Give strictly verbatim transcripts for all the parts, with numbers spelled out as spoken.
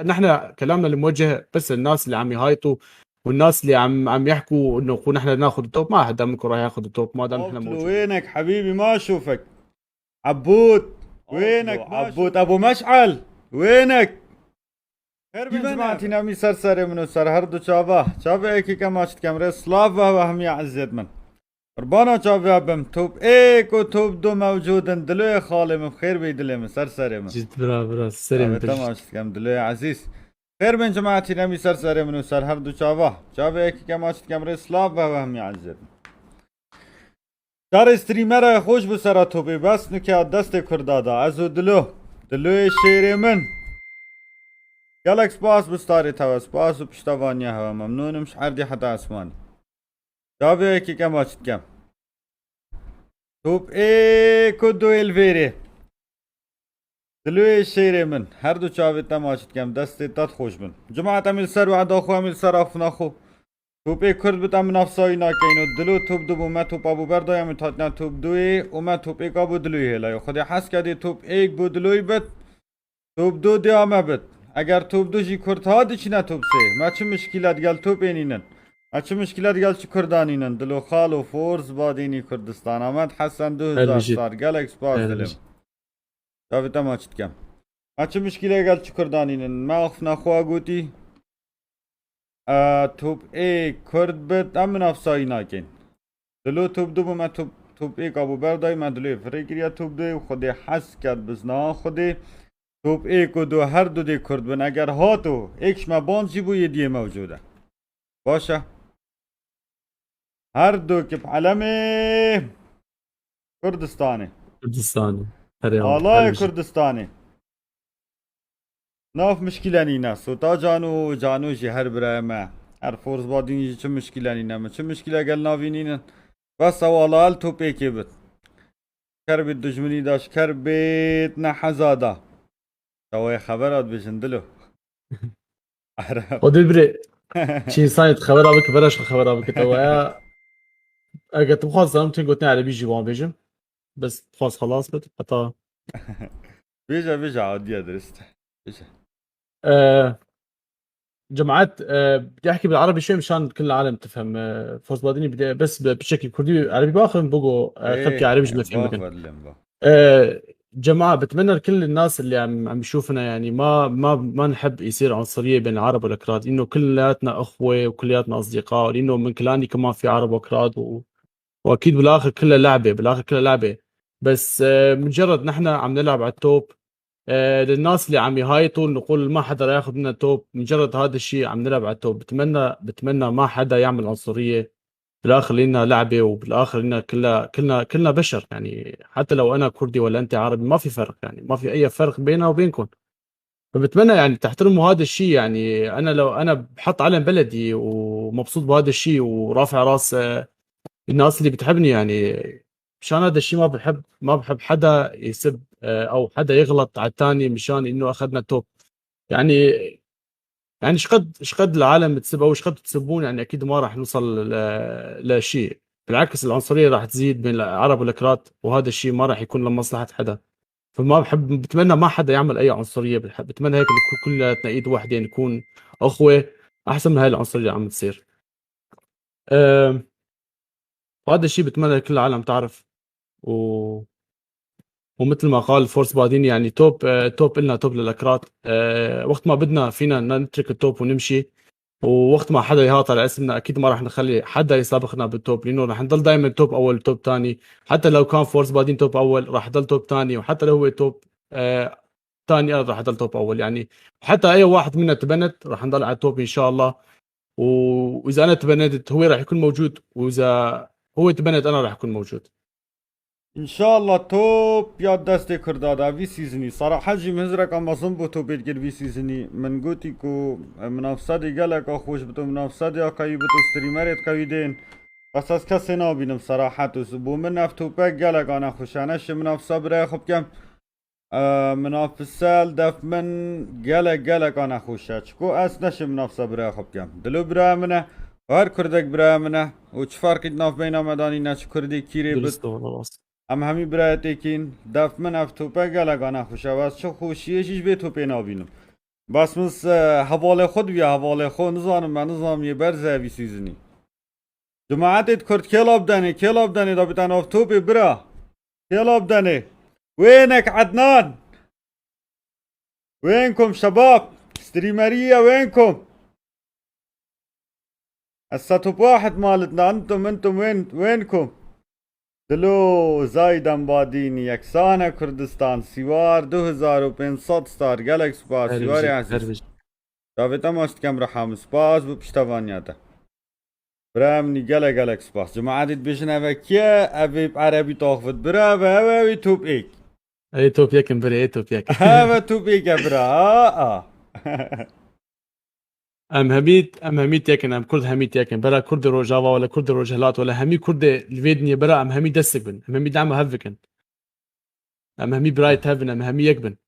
نحن كلامنا الموجه بس للناس اللي عم يهايطوا والناس اللي عم عم يحكوا انه خو نحن ناخذ التوب، ما حدا منكم راح ياخذ التوب ما دام نحن موجودين. وينك حبيبي؟ ما اشوفك. عبود، وينك؟ ما عبود ابو مشعل، وينك؟ خير بن جماعتي نامي سر سري منو سر هر دو چاوا. چاوا ايكي كما شت كامري سلاف وهمي عزيز من. قربانا چاوا بم. توب ايك وتوب دو موجودن. دلوي خالي من، خير بي دلي من، سر سري من. جد برا برا سري من. تمام شت كام دلوي عزيز. خير بن جماعتي نامي سر سري منو سر هر دو چاوا. چاوا ايكي كما شت كامري سلاف وهمي عزيز من. Şerê streamera xweş bi sera topê bes nuke destê Kurda da. Ez û Dilo. Diloyê şêrê min. Gelek spas bi starê te ve. Spas û piştevaniya hewe. Memnûn im ji erdê heta esmanî. Çavê yekê kema çi dikem. Top ê ku du êl vêrê. Diloyê şêrê min, her du çavê te maç dikem, destê te xweş bin. Cuma em li ser weda xwe, em li ser afina xwe. Topê Kurd bit, em nafsayî nakeyn û Dilo top du bû, me topa bû berdayê, em hatina top duyê û me topêka bû Diloyê hêlayê. Xwedê hez kedê top êk bû Diloyê bit, top du diya me bit. Eger top du jî Kurd ha diçine top sê, me çi mişkîlet gel topê nînin? Me çi mişkîlet gel çi Kurda nînin? Dilo Xalo, Forz, Badînî Kurdistan, Ahmet Hesen, du hezar star, gelek spas dilim. Çavê te maç dikem. Ma çi mişkîle gel çi Kurdan nînin? Me axifna xwe gotî. E, top ê Kurd bit, em min afsayî nakin. Dilo top du bû, me top, top êk abû berdayî, me Diloyê firê kiriye top duyê û Xwedê hez ket bizna Xwedê. Top êk û du her du dê Kurd bin. Eger hato, êk ji me band jî bû, yê diyê mewcûd e. Baş e. Her du kip elemê Kurdistanê. Kurdistanê. Herê Alayê Kurdistanê. Nav mişkîle nîne. Sota Cano, Cano jî her birayê me. Her Forz Badîn jî çi mişkîle nîne. Min çi mişkîle gel navî nînin. Bes ew ala el topêkê bit. Ker bêt dijminî da, ji ker bêt ne heza da. Tawayê xebera dibêjin Dilo. O dil birê. Çi insanê xebera bike, beraş xebera bike tawaya. Eger tu bixwaz zanim tu gotinê erebî jî wan bêjim. Bes bixwaz xelas bit. Heta. Bêje, bêje, adiye dirist. Bêje. Ee, Cemaat, e, بدي احكي بالعربي شوي مشان كل العالم تفهم. E, Forz Badînî بدي بس بشكل كردي عربي باخذ بقو, e, خبكي عربي مش مفهوم. E, جماعة، بتمنى لكل الناس اللي عم عم يشوفنا، يعني، ما ما ما نحب يصير عنصرية بين العرب والأكراد، إنه كلياتنا أخوة وكلياتنا أصدقاء، لأنه من كلاني كمان في عرب وأكراد و... وأكيد بالآخر كلها لعبة، بالآخر كلها لعبة. بس آه، مجرد نحن عم نلعب على التوب، آه، للناس اللي عم يهايطوا نقول ما حدا رح ياخذ منا توب، مجرد هذا الشيء عم نلعب على التوب. بتمنى بتمنى ما حدا يعمل عنصرية. بالآخر لينا لعبة، وبالآخر لينا كلنا كلنا كلنا بشر، يعني حتى لو أنا كردي ولا أنت عربي ما في فرق، يعني ما في أي فرق بيننا وبينكم. فبتمنى يعني تحترموا هذا الشيء. يعني أنا لو أنا بحط علم بلدي ومبسوط بهذا الشيء ورافع راس، آه، الناس اللي بتحبني، يعني مشان هذا الشيء ما بحب ما بحب حدا يسب، آه، أو حدا يغلط على الثاني مشان إنه أخذنا توب. يعني يعني شقد شقد العالم بتسب أو شقد بتسبون، يعني أكيد ما راح نوصل ل- لشيء. بالعكس، العنصرية راح تزيد بين العرب والأكراد، وهذا الشيء ما راح يكون لمصلحة حدا. فما بحب، بتمنى ما حدا يعمل أي عنصرية بالح-، بتمنى هيك نكون كلياتنا إيد واحدة، نكون أخوة، أحسن من هاي العنصرية اللي عم تصير. أم، وهذا الشيء بتمنى كل العالم تعرف. و ومثل ما قال فورس بادين، يعني توب، آه، توب إلنا، توب للأكراد. آه، وقت ما بدنا فينا ن- نترك التوب ونمشي، ووقت ما حدا يهاطل على اسمنا أكيد ما راح نخلي حدا يسابقنا بالتوب، لأنه راح نضل دايما توب أول، توب تاني. حتى لو كان فورس بادين توب أول راح ضل توب تاني، وحتى لو هو توب، آه، تاني أنا راح ضل توب أول يعني. وحتى أي واحد منا تبنت راح نضل على التوب إن شاء الله. و- وإذا أنا تبنت هو راح يكون موجود، وإذا هو تبنت أنا راح أكون موجود. İnşallah top ya destê Kurda da vî sîzinî. Sarahet jî min hizreka mezin bo topê dikir vî sîzinî. Min gotî ku, e, minafsedê geleka xweş bito, minafsedê ya qewî bito, streamerê qewî dên. Bes ez kesê nabînim sarahet û bo min ev topek geleka nexweş e. Neşê minafse birayê xwe bikem. E, minafise li def min gelek, geleka nexweş e. Çiko ez neşê minafise biraya xwe bikem. Dilo biraya min e. Her kurdek biraya min e. Û çi ferqî di navbeyna me de nîne, çi kurdê kîrê bit. Em hemî birayetêkîn. Def min ev tope geleka nexweş e. Ez çi xweşiyê jî ji vê topê nabînim. Bas min se-, hevalê xwe diviya, hevalê xwe nizanim, me nizam yê berze evî Sîzinî. Cemaetê Kurd kêla bidenê, kêla bidenê da biten av topê bira. Kêla bidenê. Wênek Ednan. Wênkum şebab. Streameriye wênkum. Ez set û wahid malit na, entum, entum wên, wênkum. Dilo Zayden Badînî, yeksane Kurdistan, Sîwar du hezar û pênc sed star, gelek spas, Sîwarê ezîz. Çavê te maç dikem Reha min, spas bo piştevaniya te. Bira min gelek gelek spas. Cemaetê dibêjin eve kî ye? Evê bi erebî taxivit. Bira eve, eve, eve top êk. Ê top yekin birê, ê top yek. Eve top êk e bira. A, a. Em hemî, em hemî tekin, em Kurd hemî tekin. Bera Kurdê Rojava wele Kurdê Rojhilat wele hemî Kurdê li vê dinyê bera em hemî destek bin. Em hemî dema hev bikin. Em hemî birayê tev bin, em hemî yek bin.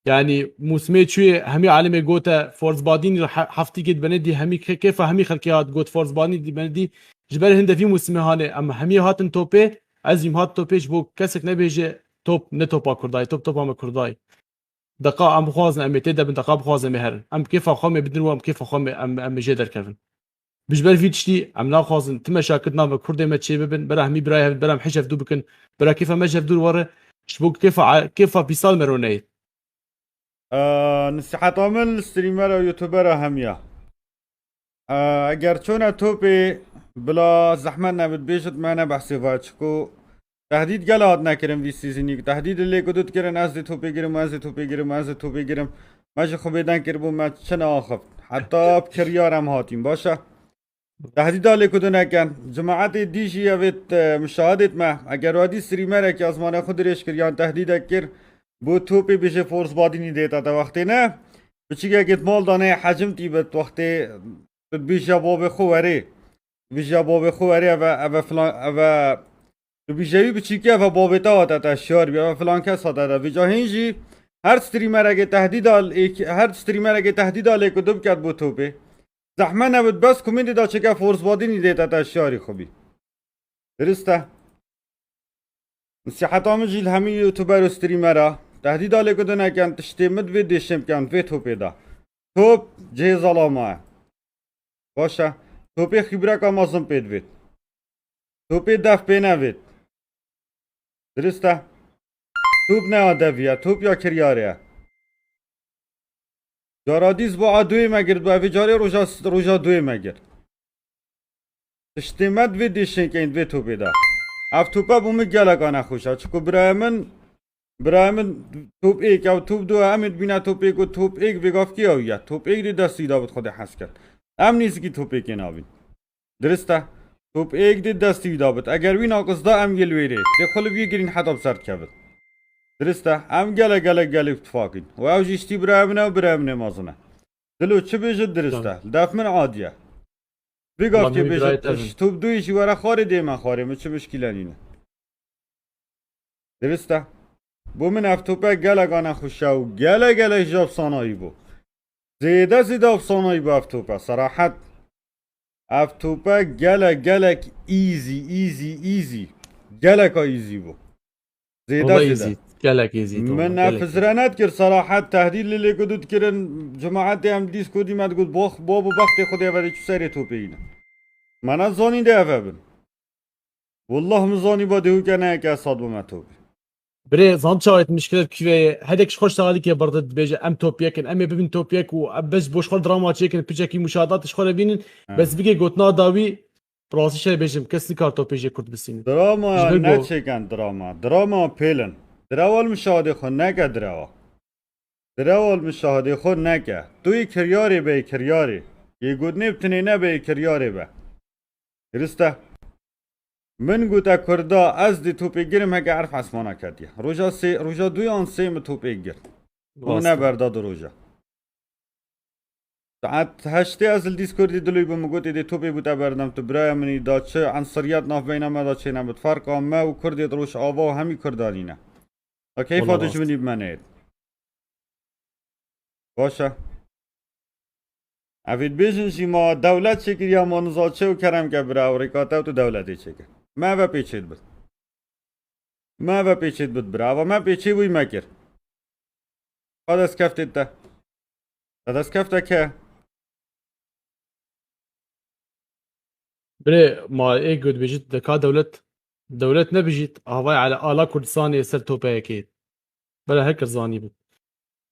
Yanî mûsimê çûyê hemî alemê gote Forzbadînî he-, heftîkê dibene dî hemî ke-, kêfa hemî xelkê hat got Forzbadînî dibene dî. Ji ber hinde vî mûsimê hanê em hemî hatin topê. Ezîm hat topê ji bo kesek nebêje top ne topa Kurdayê, top topa me Kurdayê. Deqa em bixwazin em ê tê de bin, deqa bixwazin em ê herin. Em kêfa xwe me bidin û em kêfa xwe me em, em ê jê derkevin. Bi ji ber vî tiştî em naxwazin ti meşakil nave Kurdê me çê bibin, bera hemî birayê hev, bera em hej hevdû bikin, bera kêfa me ji hevdû were, ji bo kêfa, kêfa pîsal me roneyê. Ee, Nisiheta min li streamera, youtubera hemiya. Ee, eger çone topê bila zehmet nebit bêjit me ne behsê va çiko. Tehdîd gel hat nekirin vî sîzînî. Tehdîd lê ku dut kirin, ez dê topê girim, ez dê topê girim, ez dê topê girim. Me ji xwe bêdeng kiribû, me çi neaxift. Heta bi kiryar em hatîn. Baş e. Tehdîda lê ku dû nekin. Cemaetê dî jî evêt, e, muşahedêt me. Eger wadî streamerekî ezmanê xwe dirêj kir yan tehdîdek kir, bo topê bêje Forzbadînî dêta te wextê ne. Piçikekê di mal de neyê hecim tî bit wextê tu dibêje babê xwe werê. Dibêje babê xwe werê eve, eve filan, eve Tu bijewî biçîkî eve babê te hate te şiyar bî, eve filan kes hate te. Vêca hîn jî her streamerekê tehdîda lê-, her streamerekê tehdîda lê ku du biket bo topê. Zehme nebit bes kumîndê de çike Forzbadînî dê te te şiyarî xwe bî. Dirist e. Nisîheta min jî li hemî youtuber û streamera. Tehdîda lê ku du nekin, tiştê min divê dêşên bikin vê topê de. Top cihê zelama ye. Baş e. Topê xîbreka mezin pê divêt. Topê def pê nevêt. Dirist e. Top ne ya devî ye. Top ya kiryarê ye. Cara dî ji bo a duyê me girt, bi evê carê roja, roja duyê me girt. Tiştê me divê dêşên keyn divê topê de. Ev tope bo min gelek a nexweş e. Çiko birayê min Birayê min top êk ew top du em ê dibîne top êk û top êk vêgavkî ew ye. Top êk dê destî da bit Xwedê hez kir. Em nêzikî top êkê nabîn. Dirist e. Top êk dê destî da bit. Eger wî naqis da em yê li wê rê. Dê xwe li vî girîn heta bi ser dikevin. Dirist e. Em gelek gelek gelek tifakîn. Û ew jî ştî birayê min e û birayê min ê mezin e. Dilo çi bêje dirist e. Li def min adiye. Vêgavkê bêje top duyê jî were xwarê dê me xwarê min çi mişkîle nîne. Dirist e. Bo min ev tope gelek a nexweş e û gelek gelek jî efsanayî bû. Zêde zêde efsanayî bû ev tope. Serahet. Ev tope gelek gelek easy, easy, easy. Gelek a easy bû. Zêde Wala zêde. Easy. Gelek easy. Min ne fizre nedikir serahet tehdîd li lê ku dû dikirin. Cemaetê em dîs ku dî me digot box, bo bu bextê Xwedê ve dê çi serê topê yîne. Me ne zanî dê eve bin. Wallah min zanîba dê hûke neyeke esad bime topê. Birê, zan çawa yê mişkilet kîveyê, hedek ji xweş talîkê birdi dibêje, em top yekin, em ê bibin top yek û em bes boş xwe drama çêkin, piçekî muşahadat ji xwe re bînin, He. Bes bigê gotina dawî, rastî şerê bêjim, kes nikar topê jê kurt bisînin. Drama Ji ber ne go- çêken drama, drama pêlin. Direwa li mişahadê xwe neke direwa. Direwa li mişahadê xwe neke. Tu yê kiryarê be, yê kiryarê. Yê gotinê bi tinê nebe, yê kiryarê be. Dirist e. Min gote Kurda, ez dê topê girim heke erf esmana ketiye. Roja sê, roja duyan sê min topê gir. Û Rast e. Neberda du roja. Saet heştê ez li Discordê diloy bû, min gotê dê topê bûte berdem tu biraya min î da çi ensiriyet navbeyna me da çênebit. Ferqa me û Kurdê di Rojava û hemî Kurdan îne. Da keyfa Wala rast. Dijminî bi me neyêt. Baş e. Evê dibêjin jî ma dewlet çêkiriya ma niza çi û kerem ke bira ew rêka te û tu dewletê çêke. Me eve pêçê dibit. Me eve pêçê dibit bira. Eva me pêçê wî me kir. Ka destkeftê te. Te dest kefte ke. Birê, ma ê ku dibêjit deka dewlet, dewlet nebijît, havay ala, ala Kurdistanê ser topeyekê. Bela her kes zanî bû.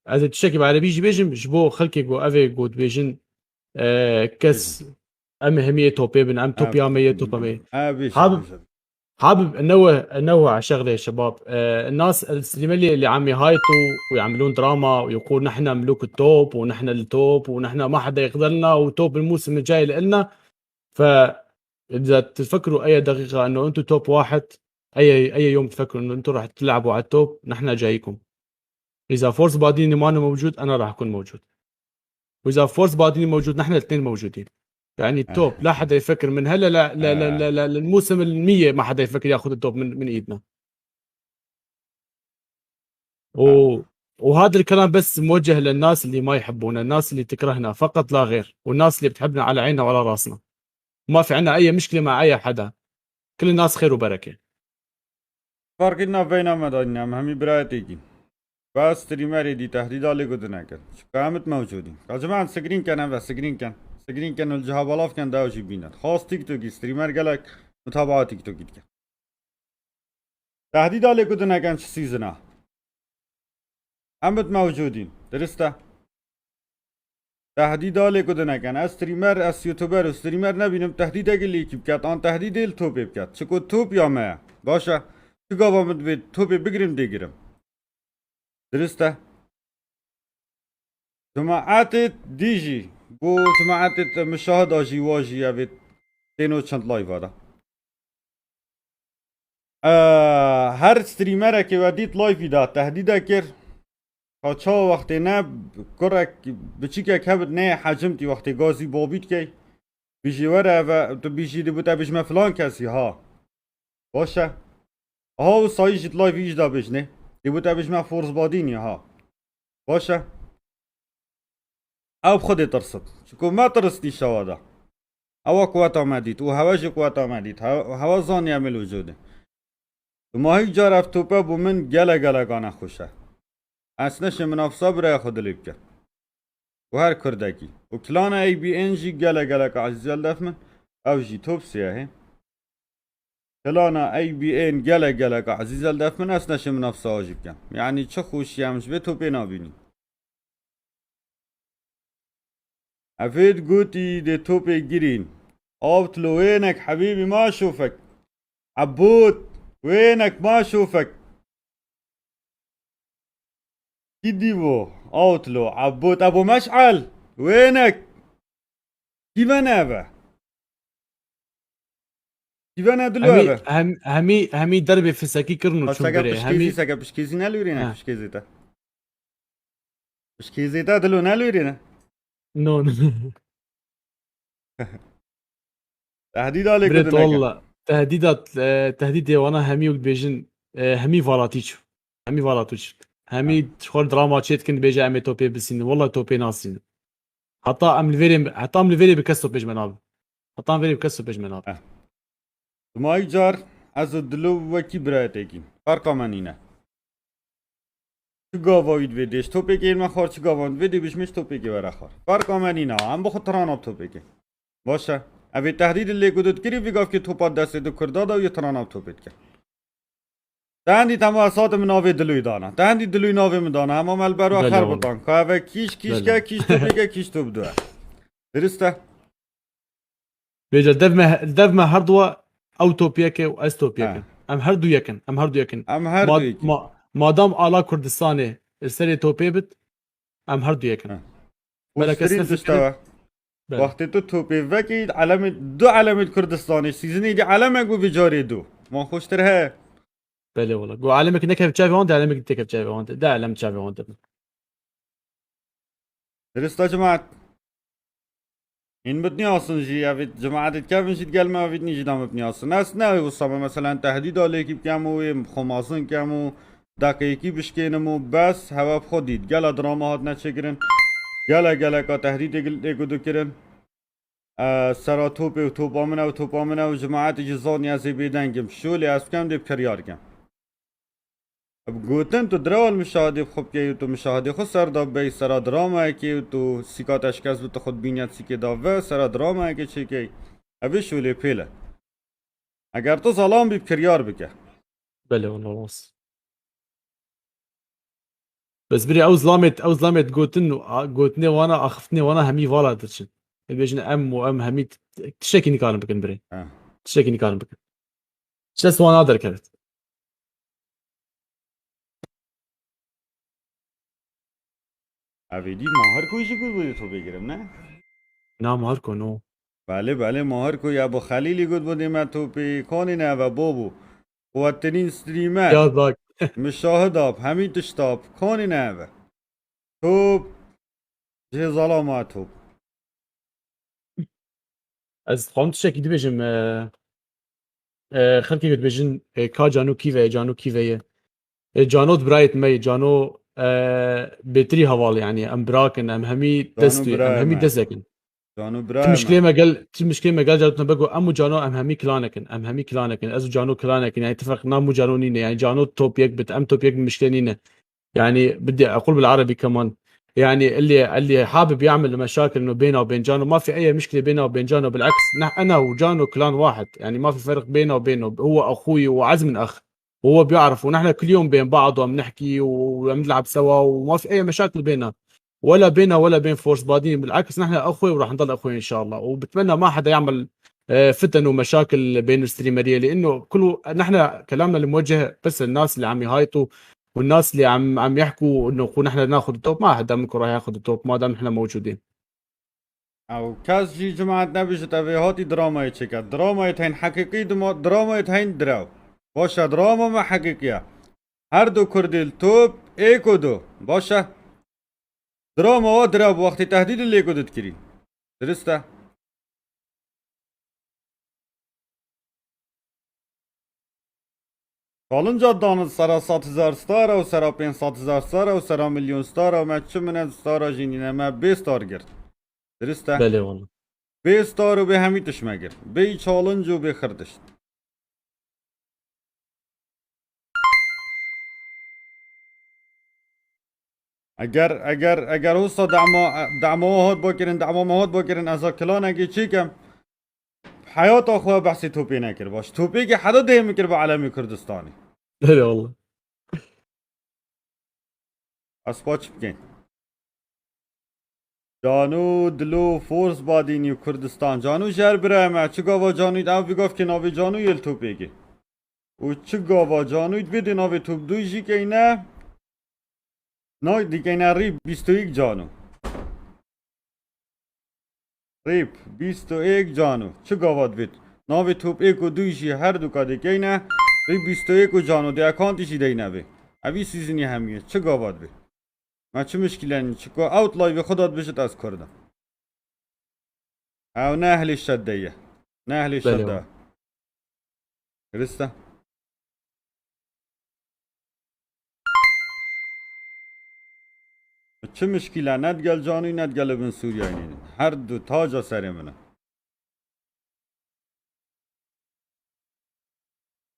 Ez ê tiştekî bi erebî jî bêjim, ji bo xelkê ku ev ê ku dibêjin, e, kes, em ê hemî ê topê bin, em topiya me yê topa me yê. Ha, bêjin, Habib, bêjin. Habib, إنه، إنه عشان يا شباب، آه، الناس السليمة اللي، اللي عم يهايطوا ويعملون دراما ويقول: "نحن ملوك التوب، ونحن التوب، ونحن ما حدا يقدرنا، وتوب الموسم الجاي لإلنا". فإذا تفكروا أي دقيقة إنه أنتوا توب واحد، أي، أي يوم تفكروا إنه أنتوا راح تلعبوا على التوب، نحن جايكم. إذا فورس باديني مانو موجود، أنا راح أكون موجود. وإذا فورس باديني موجود، نحن الاثنين موجودين. يعني التوب، لا حدا يفكر من هلا، لا، لا، لا، لا، لا، للموسم المية ما حدا يفكر ياخذ التوب من، من إيدنا. و-، وهذا الكلام بس موجه للناس اللي ما يحبونا، الناس اللي تكرهنا فقط لا غير، والناس اللي بتحبنا على عيننا وعلى راسنا. ما في عنا أي مشكلة مع أي حدا. كل الناس خير وبركة. Farkî navbeyna me da nîne, em hemî birayetêkî. Bes streamerê dî tehdîda lê ku dinekin. Çika em it mewcûdîn. Ka cemaet screen ken, eve screen ken. Screen ken û li ciha belav ken, da ew jî bînin. Xas TikTokî streamer gelek mutabaa TikTokî dikin. Tehdîda lê ku dinekin çi season a. Em it mewcûdîn. Dirist e. Tehdîda lê ku dinekin. Ez streamer, ez YouTuber û streamer nebînim. Tehdîdekî lê kî biket. An tehdîdê li topê biket. Çiko top ya me ye. Baş e. Çi gava min divê topê bigirim dê girim. Dirist e. Cemaetê dî jî. Ku cemaetê te mişahida jî wa jî evê têno çend live da. Ee, her streamerekê we dît live da tehdîde kir. Ka çawa wextê ne kurek biçîkek hebit neyê hecimtî wextê gazî babî dikey. Bijî were eve, tu bijî dê bû te bijme filan kesî ha. Baş e. Aha û sayî jî live îj da bijnê. Dê bû te bijme Force Badînî ha. Baş e. Ew bi xwe dê tirsit. Çiko me tiristî şewa de. Ewa quweta me dît û hewe jî quweta me dît. Hewe, hewe zaniye mil wicûdê. Di mahî car ev tope bû min gele geleka nexweş e. Ez neşê minafisa biraya xwe dilê bikim. Û her kurdekî. Û kilana A B N jî gele geleka ezîz el def min. Ew jî top siyahê. Kilana A B N gele geleka ezîz el def min, ez neşê minafisa jî bikim. Yanî çi xweşî em ji vê topê nabînî. Evêd gotî dê topê girîn. Avtlo wênek hebîbî ma şofek. Ebot wênek ma şofek. Kî dîvo? Avtlo, Ebot, Ebo Meş'el. Wênek. Kî vene eve? Kî vene dilo Hemî, eve? hem, hemî, hemî derbê fisekî kirin û çûn Haseke berê. pişkêzî, Hemî seke pişkêzî nelûrîne, Ha. pişkêzê te. Pişkêzê te dilo nelûrîne. No, no. Tehdîda lê Birê ku tu dineke. Walla. Tehdîda, e, tehdîdê wana hemî wek dibêjin, e, hemî valatî çû. Hemî valatî çû. Hemî Ha. ji xwe li drama çêdikin dibêje em ê topê bisînin. Walla topê nasînin. Heta em li vêrê, heta em li vêrê bi kes topê ji me nabin. Heta em vêrê bi kes topê ji me nabin. Ha. Di mayî car ez û dilo wekî birayetêkî. Ferqa me nîne. Çi gava wî divê dê ji topêkê me xwar, çi gava min divê dê bijmê ji topêkê were xwar. Ferqa me nîne, em bi xwe tirana bi topêkê. Baş e. Evê tehdîd lê ku tu dikirî vî gavkê topa destê du kurda da û yê tirana bi topê dike. Te hindî tema esatê min navê diloy dana. Te hindî diloy navê min dana. Hema me li ber we Belê xer wala. Bitan. Ka eve kîş kîş Belê. Ke, kîş topêke, kîş top du e. Dirist e. Bêje dev me, dev me her duwa ew topiyeke û ez topiyeke. Ha. Em her du yekin. Em her du yekin. Em her Ma-, du yekin. ma-, madam ala Kurdistanê li serê topê bit, em her du yekin. Ha. Bela kes Û nefis tişta we. Belê. Wextê tu topê vekî, elemê, du elemê Kurdistanê, sîzinê dî elemek bû vê carê du. Ma xweştir he. Belê wala. Go elemek nekev çavê wan de, elemek têkev çavê wan de. De elem çavê wan de. Dirist e cemaet. Hîn bi niyasin jî, evî cemaetê kevin jî digel me, evî nî jî da me bi niyasin. Ez ne wisa me, meselen, tehdîda lêkî bikem û wê xwe mazin kem û deqeyekî bişkênim û bes hewe bi xwe dît. Gela drama hatine çêkirin. Gele geleka tehdîdê gil-, lê ku dikirin. E, sera topê û topa min e û topa min e û cemaetê jî zanî ez ê bêdeng im. Şolê ez bikem dê bi kiryar kim. Bi gotin tu direwa li muşahedê bi xwe bikey û tu muşahedê xwe ser da bey sera dramayekê û tu sîka te şikest bi tu xwe dibîniya sîkê da ve sera dramayekê çêkey. Ev ê şolê pêl e. Eger tu zalam bî, bi kiryar bike. Belê, wala rast. Bes birê ew zilamê, ew zilamê gotin û a-, gotinê wana, axiftinê wana hemî vala diçin. Ê bêjin em û em hemî t-, tiştekî nikarin bikin birê. Ha. Tiştekî nikarin bikin. Çi dest wana derkevit. Evê dî Mahir ku jî got bû topê girim, ne? Na Mahir ku, no. Belê, belê, Mahir ku ya bo Xelîlî got bû dê me topê konê ne eve bo bû. Quwettirîn streamer. Ya zak. Muşahid ab, hemî tişt ab, konê ne eve. Top, cihê zalama top. Ez dixwam tiştekî dibêjim, e, e, xelkê dibêjin, e, ka Cano kî ve ye, Cano kî ve ye. E, Cano di birayê me ye, Cano, e, bêtirî heval, yani em birakin, em hemî Cano dest, em birayê hemî me. Destekin. Cano Ti birayê mişkilê me. Me gel, ti mişkilê me gel Cano tune bego, em û Cano em hemî kilanekin, em hemî kilanekin, ez û Cano kilanekin, yani tifek nam û Cano nîne, yani Cano top yek bit, em top yek mişkilê nîne. Yani bidê aqul bil erebî keman. Yani اللي، اللي حابب يعمل مشاكل إنه بينه وبين جانو، ما في أي مشكلة بينه وبين جانو، بالعكس، نح-، أنا وجانو كلان واحد، يعني ما في فرق بينه وبينه، هو أخوي وأعز من أخ، وهو بيعرف، ونحن كل يوم بين بعض وعم نحكي وعم نلعب سوا، وما في أي مشاكل بيننا، ولا بيننا ولا بين فورس بادين، بالعكس، نحن أخوة وراح نضل أخوة إن شاء الله، وبتمنى ما حدا يعمل، آه، فتن ومشاكل بين الستريمرية، لأنه كل، نحن كلامنا الموجه بس للناس اللي عم يهايطوا والناس اللي عم، عم يحكوا إنه خو نحن ناخد التوب، ما حدا منكم راح ياخد التوب ما دام نحن موجودين. Ew kes jî cimat nebijit ev ê hatî dramayê çêke. Dramayê teyn heqîqî dima-, dramayê teyn direw. Baş e, drama me heqîqî ye. Her du kurdî li top êk û du. Baş e. Drama wa direw bi wextê tehdîdê lêk û du dikirî. Dirist e. Challenge-a dan sera sed hezar star e û sera pênc sed hezar star e û sera milyon star e, me çi minet star e jî nîne, me bê star girt. Dirist e? Belê wala. Bê star û bê hemî tişt me girt. Bê challenge û bê xir tişt. Eger, eger, eger wisa dema, dema hat bakirin, dema me hat bakirin, ez a kilanekê çêkem. Heyata xwe behsê topê nekir. Baş, topêkê heda dê min kir bi elemê Kurdistanê. Belê wala. Ez xwe çi bikeyn? Cano, Dilo, Force Badînî û Kurdistan. Cano ji her birayê me. Çi gava Canoyî, ev vî gavkê navê Canoyî li topêkê. Û çi gava Canoyî, vê dê navê top du jî keyne. Na dikeyne rî bîst û yek Cano. Rîp, bîst û yek Cano. Çi gava divêt? Navê top êk û du jî her du ka dikeyne. Rîp bîst û yek û Cano. Dê ekantî jî deyne vê. Evî sîzinî hemî ye. Çi gava divê? Me çi mişkîlen, çi ku ew live xwe da dibijit ez Kurd im. Ew ne ehlê şedde ye. Ne ehlê Belê şedde. Wa. Dirist e. Çi mişkîle ne digel Canû ne digel bin Sûriyayê nînin. Her du taca serê min in.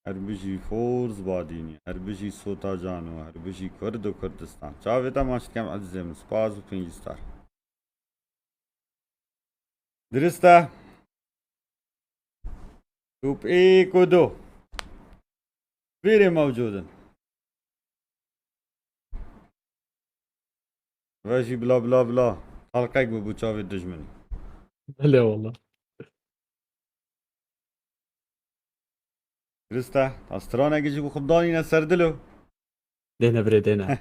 Her bijî Forz Badînî, her bijî Sota Cano, her bijî Kurd û Kurdistan. Çavê te maç dikem ezizê min, spas û pêncî star. Dirist e. Top êk û du. Vêrê mewcûd in. Ve jî bila bila bila. Talqek bû, bû çavê dijminî. Belê wala. Dirist e. Stranekê jî bû xwe danîne ser dilo. Dêne birê, dêne.